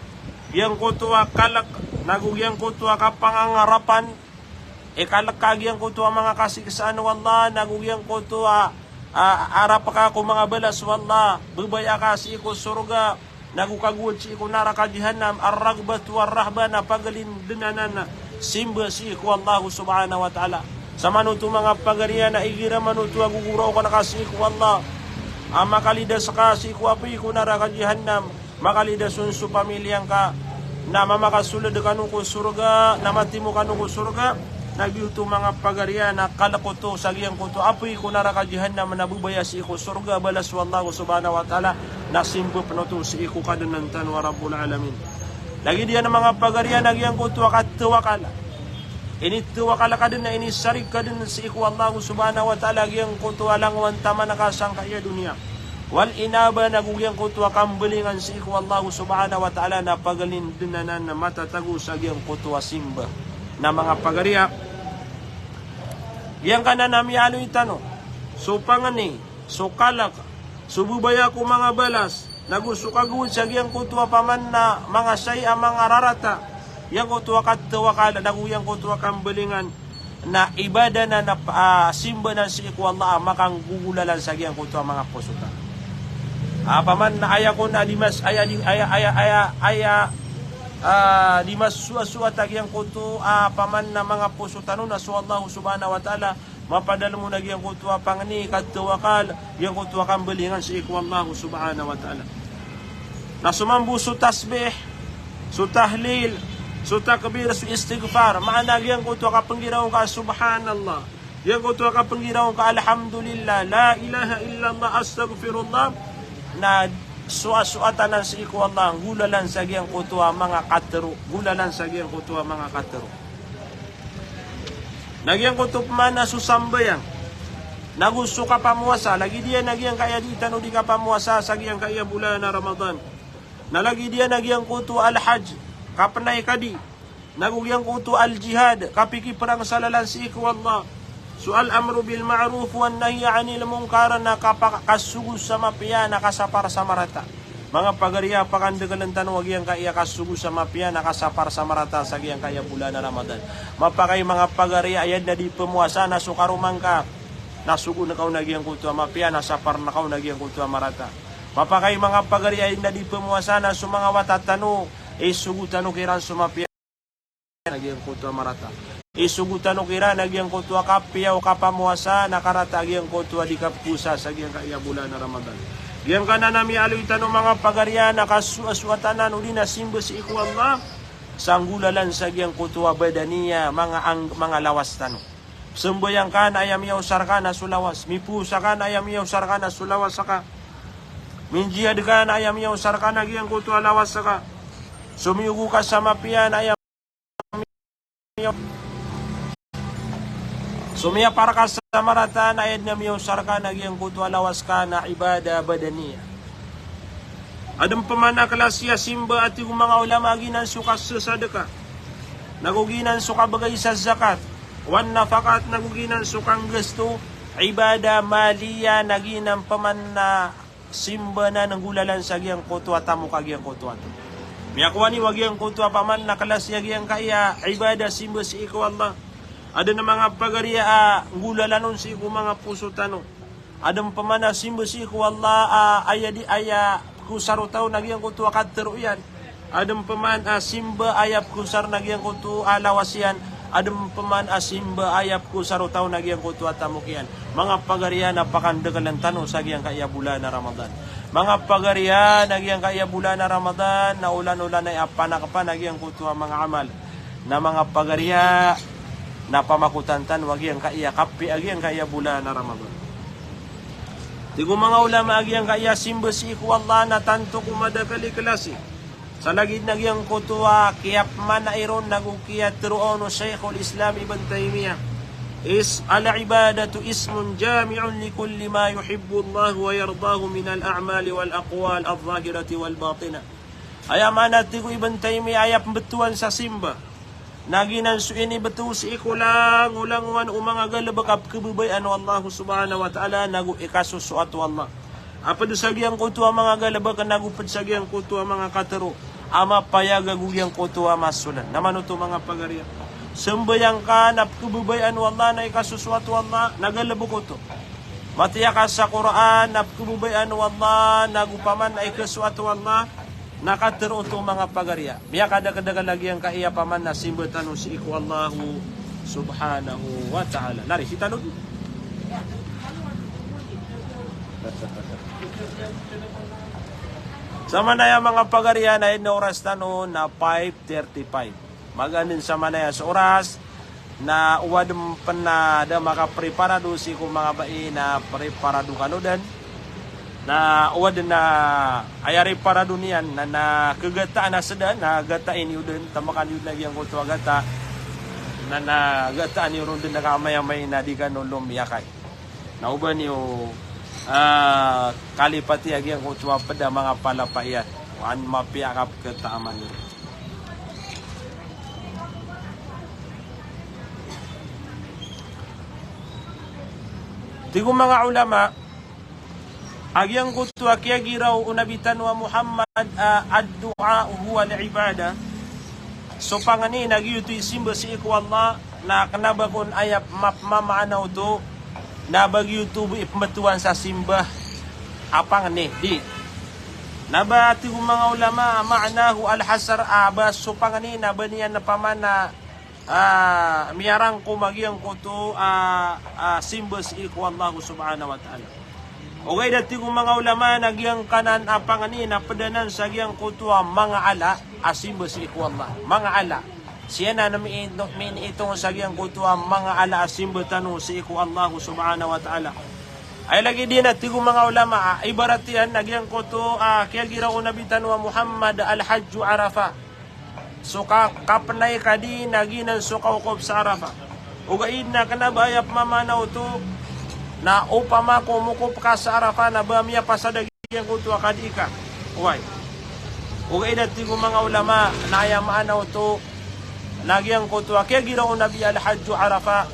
Giyangkoto a kalk, nago giyangkoto a kapangangarapan, ikalk ka giyangkoto a manga kasiksaan o Allah, nago giyangkoto a, a, arap ka ko manga balas o Allah, babaya ka sii ko sorga, nago kagowad sii ko naraka jahannam, ar-raghbatu war-rahbah, na paglindn anan a simba sii ko Allah subhanahu wa ta'ala. Sa manoto manga pagari a na igira manoto a gogoraokan ka sii ko Allah, a makalidas ka sii ko apoy ko naraka jahannam, makalidas on so pamiliya ngka, na mamakasold kano ko sorga, na matimo kano ko sorga, na giyoto manga pagari a na kalk oto sa giyangkoto a apoy ko naraka jahannam na babaya sii ko sorga, balas o Allah subhanahu wa ta'ala, na simba pn oto sii ko Kadnan tano a Rabbul Alamin. Lagid iyan manga pagari a na giyangkoto a katawakal. Initawakal ka dn na inisarig ka dn sii ko Allah subhanahu wa ta'ala giyangkoto a langowan taman ka sangkaya doniya. Wal inaba, nago giyangkoto a kambalingan sii ko Allah subhanahu wa ta'ala na paglindn anan na matatago sa giyangkoto a simba. Na manga pagari a giyangkanan a miyaaloy tano, so pangni, so kalk, so babaya ko manga balas, nago so kagowad sa giyangkoto a paman na manga saya a manga rarata, giyangkoto a katawakal, nago giyangkoto a kambalingan, na ibadah na, na, a, simba nan sii ko Allah a makanggogolalan sa giyangkoto a manga poso tano. A, paman na aya kon a di mas, aya di, aya, aya, aya, aya, a, di masowasowa ta giyangkoto a paman na manga poso tano na so Allah subhanahu wa ta'ala, mapadalm on a giyangkoto a pangni, katawakal, giyangkoto a kambalingan sii ko Allah subhanahu wa ta'ala. Na so mambo so tasbih, so tahlil, so takbir, so istighfar, maana giyangkoto a kapnggiraw ngka subhanallah, giyangkoto a kapnggiraw ngka alhamdulillah, la ilaha illallah, astaghfirullah, na sowasowa ta nan sii ko Allah, nggolalan sa giyangkoto a manga katharo, nggolalan sa giyangkoto a manga katharo. Na giyangkoto pman a so sambayang, nago so kapamowasa, lagid iyan a giyangkaya di tano di kapamowasa sa giyangkaya bolan a Ramadan. Na lagid iyan a giyangkoto al-hajj, kapnay kadi, nago giyangkoto al-jihad, kapikiprang sa lalan sii ko Allah. So al-amru bil ma'ruf wan nahyi anil munkar, na kapakasogo sa mapiya, na kasapar sa marata. Manga pagari a, pakandakln tano a giyangkaya kasogo sa mapiya na kasapar sa marata sa giyangkaya bolan a Ramadan. Mapakay manga pagari a, aya dn a di pmowasa na so karoma ngka na sogo ngka on a giyangkoto a mapiya, na sapar ngka on a giyangkoto a marata. Mapakay manga pagari a, aya dn a di pmowasa na so manga wata tano, isogo tano kiran so mapiya na giyangkoto a marata. Isogo tano kiran a giyangkoto a kapiya o kapamowasa na karata a giyangkoto a di kapowasa sa giyangkaya bolan a Ramadan. Giyangkanan a miyaaloy tano manga pagari a na kasowasowa ta nan odi na simba sii ko Allah sa nggolalan sa giyangkoto a badaniya, manga ang-, manga lawas tano. Sambayang ka na aya miyaosar ka na so lawas. Mipowasa ka na aya miyaosar ka na so lawas ka. Minjihad ka na aya miyaosar ka na giyangkoto a lawas ka. Somiyogo ka sa mapiya na aya So miyapar ka sa marata na aya dn a miyaosar ka na giyangkoto a lawas ka na ibadah badaniya. Adn pman a klasi a simba a tig o manga ulama a giyanan so kasasadka, nago giyanan so kabgay sa zakat, wan nafaqat, nago giyanan so kanggasto, ibadah maliya, na giyanan pman na simba na nggolalan sa giyangkoto a tamok a giyangkoto a to. Miyakowa niyo a giyangkoto a paman na klasi a giyangkaya ibadah simba sii ko Allah. Adn a manga pagari a nggolalan on sii ko manga poso tano. Adn pman a simba sii ko Allah a aya di aya pkosar o taw na giyangkoto a katharo iyan. Adn pman a simba aya pkosar na giyangkoto a lawas iyan. adn pman a simba a aya pkosar o taw na giyangkoto a tamok iyan. Manga pagari, na pakandakaln tano sa giyangkaya bolan a Ramadan. Manga pagari, na giyangkaya bolan a Ramadan na olan-olan aya a panakpan a giyangkoto a manga amal. Na manga pagari, na pamakotan tano a giyangkaya kapiya a giyangkaya bolan a Ramadan. Tig o manga ulama a giyangkaya simba sii ko Allah na tanto ko madakl i klasi. Sa lagid na giyangkoto a kiyapmanay ron nago kiyatharoa o Shaykhul Islam Ibn Taymiyyah, is, "Al-ibadatu ismun jami'un li kulli ma yuhibbu Allah wa yardahu min al-a'mali wal aqwal al-zahirati wal batinah." Aya maana, tig o Ibn Taymiyyah, aya pmbtowan sa simba na giyanan so inibto sii ko langolangowan o manga galbk a pkhababayaan o Allah subhanahu wa ta'ala nago ikasosoat o Allah. A pd sa giyangkoto a manga galbk nago pd sa giyangkoto a manga katharo a mapayag ago giyangkoto a masolan. Na mano oto, manga pagari, a sambayang ka na pkhababayaan o Allah na ikasosoat o Allah, na galbk oto. Matiya ka sa Qur'an na pkhababayaan o Allah nago paman na ikasosoat o Allah, na katharo oto, manga pagari, a miyakadakdakl a giyangkaya paman na simba tano sii ko Allah subhanahu wa ta'ala. Nari, sii tano dn. Samanaya, manga pagari, na ino oras tano na five thirty-five. Magaan dn samanaya so oras, na o adn pn a da makapreparado sii ko manga bai na preparado kano dn. Na o adn a aya preparado niyan na, na kagataan a sda na gatai niyo dn, tamakan iyo dn a giyangkoto a gata. Na, na gataan iyo ron dn a kaamay-amay na di kano lomiyakay. Na o ba niyo, ah, kalipati a giyangkoto a pd a manga palapaiyan. An mapiya a kapkhataaman iyo. Tig o manga ulama, a giyangkoto a kiyagiraw o Nabi tano a Muhammad, ah, "Ad-du'a huwa al-ibadah." So pangni na giyoto i simba sii ko Allah, na kna ba kon aya map-, mamaana oto na ba giyoto bo i pmbtowan sa simba a pangni, di. Na ba, tig o manga ulama, ma'nahu al-hasr, a ba so pangni na ba niyan na paman na, ah, miyarangkom a giyangkoto a, ah, simba sii ko Allah subhanahu wa ta'ala. Ogaid a tig o manga ulama na giyangkanan a pangni na pd anan sa giyangkoto a manga ala a simba sii ko Allah. Manga ala. Siyanan mi-, miitong sa giyangkoto a manga ala a simba tano sii ko Allah subhanahu wa ta'ala. Aya lagid iyan a tig o manga ulama, a ibarat iyan na giyangkoto a kiyagiraw o Nabi tano a Muhammad, "Al-hajju Arafah." So ka-, kapnay ka di na giyanan so kawkop sa Arafah. Ogaid na kna ba aya pmamaana oto na opama ko mokop ka sa Arafah na ba miyapasad a giyangkoto a kadi ka. Oway. Ogaid a tig o manga ulama na aya maana oto na giyangkoto a kiyagiraw o Nabi, "Al-hajju Arafah."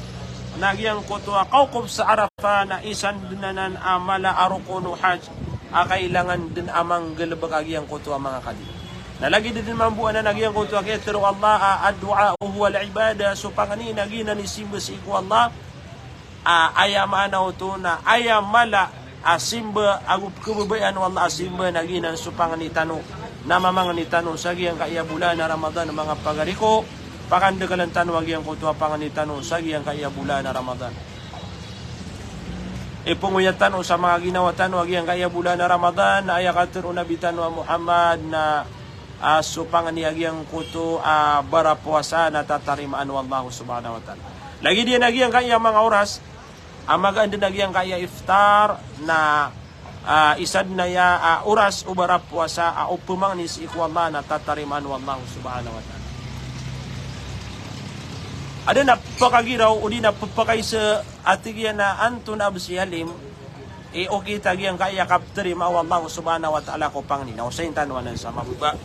Na giyangkoto a kawkop sa Arafah na isa dn anan a mala a rokon o hajj a kailangan dn a manggalbk a giyangkoto a manga kadi. Na lagid dn mambo anan a giyangkoto a kiyatharo o Allah a, "Ad-du'a huwa al-ibadah." So pangni na giyanan i simba sii ko Allah. A, aya maana oto na aya mala a simba ago pkhababayaan o Allah a simba na giyanan so pangni tano. Na mamangni tano sa giyangkaya bolan a Ramadan, manga pagari ko, pakandakaln tano a giyangkoto a pangni tano sa giyangkaya bolan a Ramadan. Ipongoyat tano sa manga ginawa tano a giyangkaya bolan a Ramadan, na aya katharo o Nabi tano a Muhammad na, ah, so pangni a giyangkoto a, ah, barapowasa na tatarimaan o Allah subhanahu wa ta'ala. Lagid iyan a giyangkaya manga oras a magaan dn a giyangkaya iftar na, ah, isa dn aya, ah, oras o barapowasa a opamangni sii ko Allah na tatarimaan o Allah subhanahu wa ta'ala. Adn a pphakagiraw odi na pphakaisa a tig iyan a antonaa bs i alim i okit a giyangkaya kaptarima o Allah subhanahu wa ta'ala ko pangni. Na osayin tano anan sa mababa.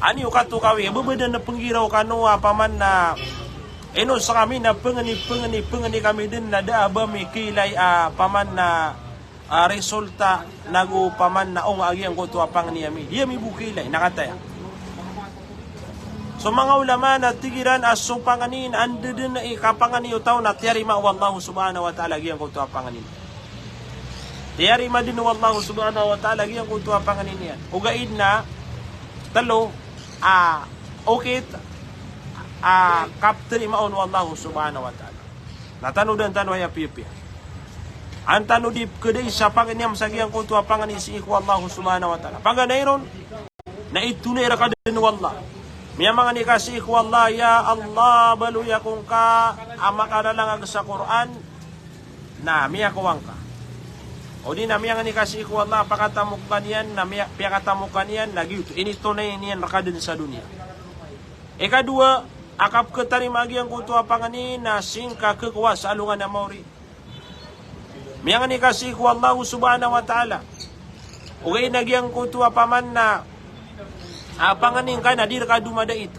Aniyo katokawi, baba dn a pnggiraw kano a paman na ino skami na pangni, pangni, pangni kami dn na da a ba mi kailay a paman na, ah, resulta nago paman na onga a giyangkoto a pangni ami. Di ami bo kailay, na kataya. So manga ulama na tig iran a so pangni na anda dn i kapangni o taw na tiyarima o Allah subhanahu wa ta'ala giyangkoto a pangni. Tiyarima dn o Allah subhanahu wa ta'ala giyangkoto a pangni niyan. Ogaid na tlo a okit a kaptarimaa on o Allah subhanahu wa ta'ala. Na tano dn tano aya piyapiya. An tano di pkadai sa pangni ami sa giyangkoto a pangni sii ko Allah subhanahu wa ta'ala. Paganay ron, na itonay rka dn o Allah. Miyamangni ka sii ko Allah, ya Allah, baloy ako ngka a makalalangag sa Qur'an, na miyakowa ngka. O di na miyangni ka sii ko Allah, pakatamok ka niyan, na miya-, piyakatamok ka niyan, na giyoto. Initonay niyan rka dn sa doniya. Ikadowa, a kapkatarimaa giyangkoto a pangni na sii ngka khakowa sa alongan a maori. Miyangni ka sii ko Allah subhanahu wa ta'ala. Ogaid na giyangkoto a paman na, a, pangni ngka na di rka domadait.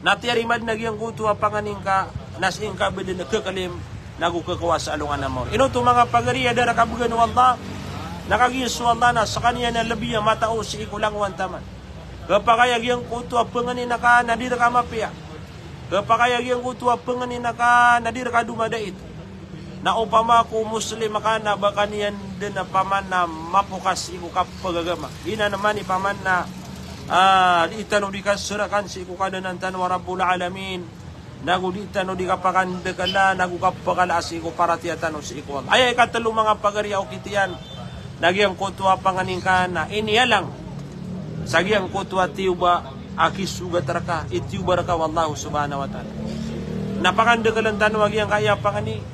Na tiyarima dn a giyangkoto a pangni ngka na sii ngka bdn khakalm nago khakowa sa alongan a maori. Ino oto manga pagari a da rka bgan o Allah, na kagiya so Allah na skaniyan a lbi a matao sii ko langowan taman. Khapakay a giyangkoto a pangnin ka na di rka mapiya. Khapakay a giyangkoto a pangnin ka na di rka domadait. Na opama ko Muslim ka na ba ka niyan dn a paman na mapokas sii ko kapagagama. Giyanan man i paman na, ah, di tano di kasrakan sii ko Kadnan tano a Rabbul Alamin. Nago di tano di kapakandakla, nago kapakala sii ko paratiyaya tano sii ko Allah. Aya ikatlo manga pagari a okit iyan, na giyangkoto a pangni ngka na iniyalang sa giyangkoto a tiyoba a kisogat rka, itiyoba rka o Allah subhanahu wa ta'ala. Na pakandaklan tano a giyangkaya pangni.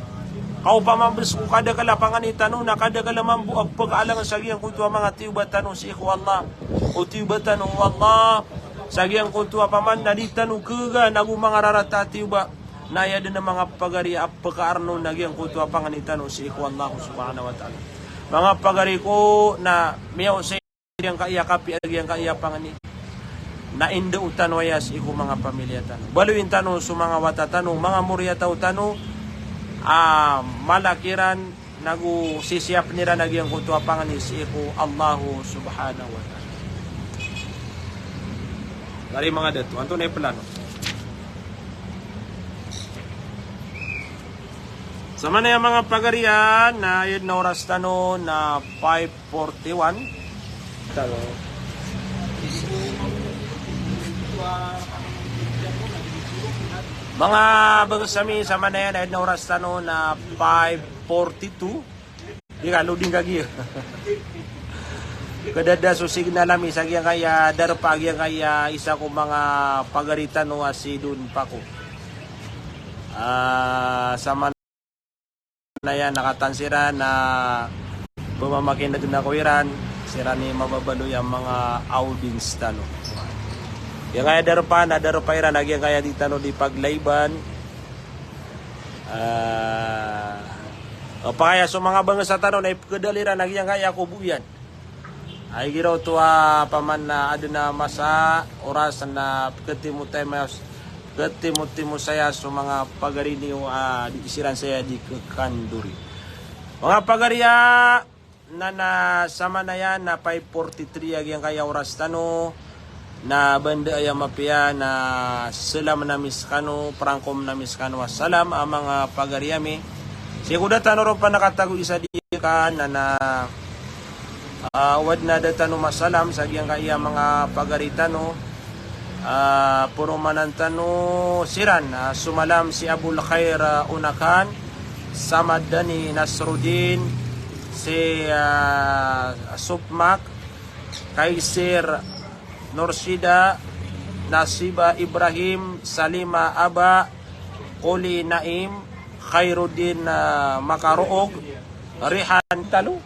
Ka opama bs ko kadakl a pangni tano, na kadakl mambo a pakaalang sa giyangkoto a manga tiyoba tano sii ko Allah. O tiyoba tano o Allah, sa giyangkoto a paman na di tano khaga nago manga rarata a tiyoba. Na aya dn a manga pagari a pakaarnon a giyangkoto a pangni tano sii ko Allah subhanahu wa ta'ala. Manga pagari ko na miyaosay giyangkaya kapiya, giyangkaya pangni. Na indao tano aya sii ko manga pamilya tano. Baloyin tano so manga wata tano, manga moriyataw tano, a, mala kiran, nago sisiyapn iran a giyangkoto a pangni sii ko Allah subhanahu wa ta'ala. Dari manga dato, antonaa i plano? Samanaya manga pagari a, na aya dn a oras tano na five forty-one. Talo. Manga bangsa mi, samanaya na aya dn a oras tano na five forty-two. Di ka loading kagiya. Kadada so signal ami sa giyangkaya darpa, giyangkaya isa ko manga pagari tano a si Don Paco. Ah, samanaya na katan siran na pmamakineg ako iran, siran i mababaloy a manga audience tano. Giyangkaya darpa na darpa iran a giyangkaya di tano di paglaiban. Ah, opama aya so manga bangsa tano na ipkadal iran a giyangkaya ko bo iyan. Ay, giraw to a paman na adn a masa, oras na pkhatimotimo, pkhatimotimo saya so manga pagari niyo a di siran saya di khakandori. Manga pagari a, na, na samanaya na five forty-three a giyangkaya oras tano, na banda aya mapiya na salam nami skano, prangkom nami skano a salam a manga pagari ami. Sii ko da tano ron panakatago isa di ka na, na, ah, wad na da tano masalam sa giyangkaya manga pagari tano, ah, poromanan tano siran, ah, somalam si Abul Khair, ah, Unakan, Samad Dani Nasruddin, si, ah, Supmak, Kaisir Nursida, Nasiba Ibrahim, Salima Aba, Oli Naim, Khairuddin, ah, Makaroog, Rihan talo.